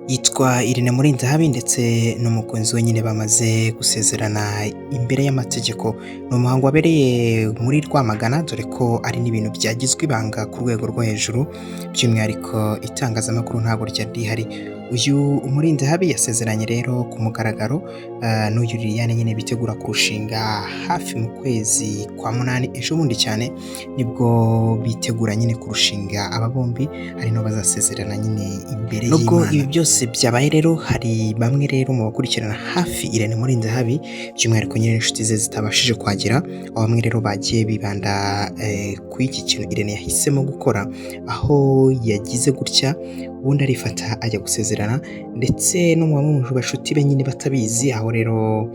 Yitwa Irene Murindahabi ndetse n'umukunzi we nyine bamaze gusezerana imbere y'amategeko. Ni umuhango wabereye muri Rwamagana, dore ko ari n'ibintu byagizwe ibanga ku rwego rwo hejuru, by'umwihariko itangazamakuru ntabwo ryari rihari. Uyu Murindahabi yasezeranye rero ku mugaragaro n'uyu Liliane nyine bitegura kurushinga hafi mu kwezi kwa munani, ejo bundi cyane nibwo bitegura nyine kurushinga aba bombi, ari nabo bazasezerana nyine imbere y'Imana. Nubwo ibi byose byabaye rero, hari bamwe rero mu bakurikirana hafi Irene Murindahabi, by'umwihariko nyine inshuti ze zitabashije kuhagera, aho bamwe rero bagiye bibanda kuri iki kintu Irene yahisemo gukora, aho yagize gutya ubundi arifata ajya gusezerana, ndetse no mu bamwe mu bashuti be nyine batabizi, aho rero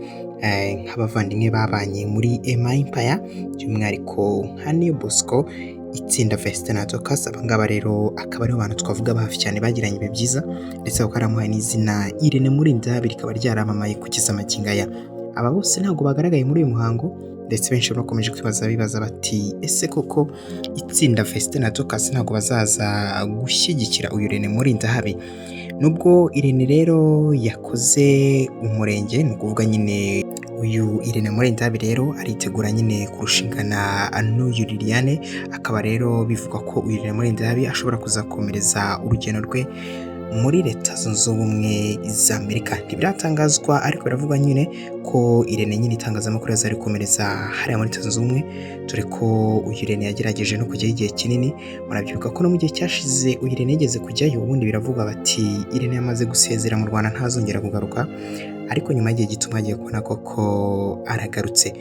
nk'abavandimwe babanye muri MI Empire, by'umwihariko nka Niyo Bosco, itsinda Vestine na Dorcas, aba ngaba rero akaba aribo bantu twavuga hafi cyane bagiranye ibihe byiza, ndetse bakaba baramuhaye n'izina Irene Murindahabi rikaba ryaramamaye kugeza magingo aya. Aba bose ntabwo bagaragaye muri uyu muhango, ndetse benshi bakomeje kwibaza bibaza bati: "Ese koko itsinda Vestine na Dorcas ntabwo bazaza gushyigikira uyu Irene Murindahabi?" Nubwo Irene rero yakoze umurenge, ni ukuvuga nyine uyu Irene Murindahabi rero aritegura nyine kurushingana n'uyu Liliane, akaba rero bivugwa ko uyu Irene Murindahabi ashobora kuzakomereza urugendo rwe muri Leta Zunze Ubumwe za Amerika. Ntibiratangazwa, ariko biravugwa nyine ko Irene nyine itangazamakuru azarikomereza hariya muri Leta Zunze Ubumwe, dore ko uyu Irene yagerageje no kujyayo igihe kinini. Murabyibuka ko no mu gihe cyashize uyu Irene yigeze kujyayo, ubundi biravuga bati Irene yamaze gusezera mu Rwanda ntazongera kugaruka, ariko nyuma y'igihe gito mwagiye kubona koko aragarutse.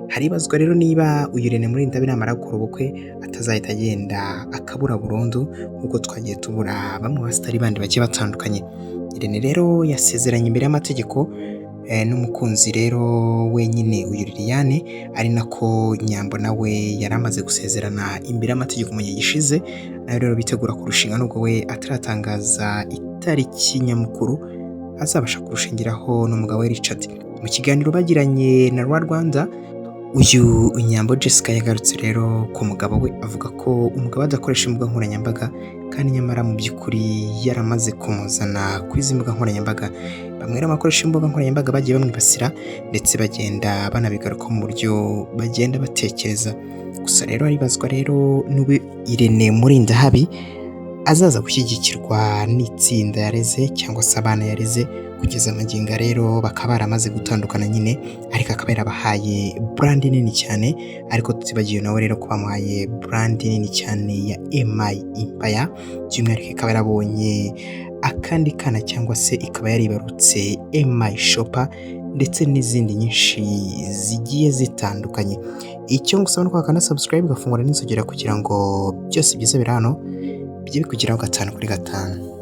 Haribazwa rero niba uyu Irene Murindahabi namara gukora ubukwe atazahita agenda akabura burundu, nk'uko twagiye tubura bamwe mu basitari bandi bagiye batandukanye. Irene rero yasezeranye imbere y'amategeko n'umukunzi rero wenyine uyu Liliane, ari nako Nyambo nawe yari amaze gusezerana imbere y'amategeko mu gihe gishize, nawe rero bitegura kurushinga nubwo we ataratangaza itariki nyamukuru azabasha kurushingiraho n'umugabo we Richard. Mu kiganiro bagiranye na Rwa Rwanda, uyu Nyambo Jessica yagarutse rero ku mugabo we, avuga ko umugabo adakoresha imbuga nkoranyambaga kandi nyamara mu by'ukuri yaramaze kumuzana kuri izi mbuga nkoranyambaga. Bamwe rero bakoresha imbuga nkoranyambaga bagiye bamwibasira ndetse bagenda banabigaruka mu buryo bagenda batekereza. Gusa rero haribazwa rero n'ubu Irene Murindahabi azaza gushyigikirwa n'itsinda yareze cyangwa se abana yareze, kugeza magingo rero bakaba baramaze gutandukana nyine, ariko akaba yarabahaye brand nini cyane, ariko tutibagiwe nawe rero ko bamuhaye brand nini cyane ya MI Empire, by'umwihariko ikaba yarabonye akandi kana cyangwa se ikaba yaribarutse MI Shopper ndetse n'izindi nyinshi zigiye zitandukanye. Icyo ngusaba ni uko wakanda subscribe, ugafungura n'inzogera kugira ngo byose byiza biri hano bijye bikugeraho gatanu kuri gatanu.